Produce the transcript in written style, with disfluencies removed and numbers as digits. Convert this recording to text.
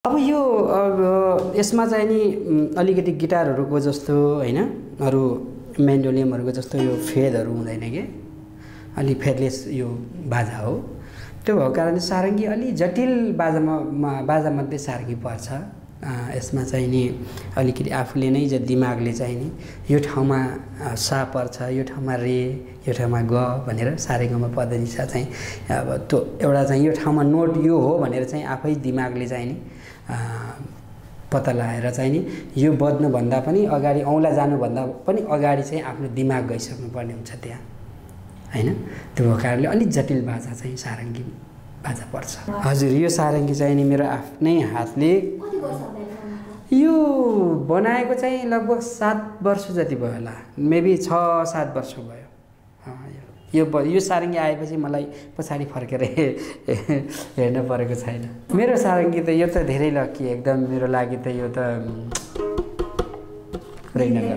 अब यो यसमा चाहिँ नि अलिकति गिटारहरूको जस्तो हैन अरु मेन्डोलियमहरूको जस्तो यो फेदहरू हुँदैन के अलि फेदलेस यो बाजा हो। त्यो भएको कारणले सारङ्गी अलि जटिल बाजा मध्ये सारङ्गी पर्छ। यसमा चाहिँ नि अलिकति आफूले नै दिमागले चाहिँ नि यो ठाउँमा सा पर्छ, यो ठाउँमा रे, यो ठाउँमा ग भनेर सारेगमा पदनिसा चाहिँ अब त्यो एउटा चाहिँ यो ठाउँमा नोट यो हो भनेर चाहिँ आफै दिमागले चाहिँ नि पत्ता लगाएर चाहिँ नि यो बज्नु भन्दा पनि अगाडि औँला जानु भन्दा पनि अगाडि चाहिँ आफ्नो दिमाग गइसक्नु पर्ने हुन्छ त्यहाँ हैन। त्यो कारणले अलि जटिल बाजा चाहिँ सारङ्गी बाजा पर्छ। हजुर यो सारङ्गी चाहिँ नि मेरो आफ्नै हातले यो बनाएको चाहिँ लगभग 7 वर्ष जति भयो होला, मेबी 6-7 वर्ष भयो। यो सारङ्गी आएपछि मलाई पछाडि फर्केर हेर्न परेको छैन। मेरो सारङ्गी त यो त धेरै लकी एकदम मेरो लागि त यो त पुरै नगर।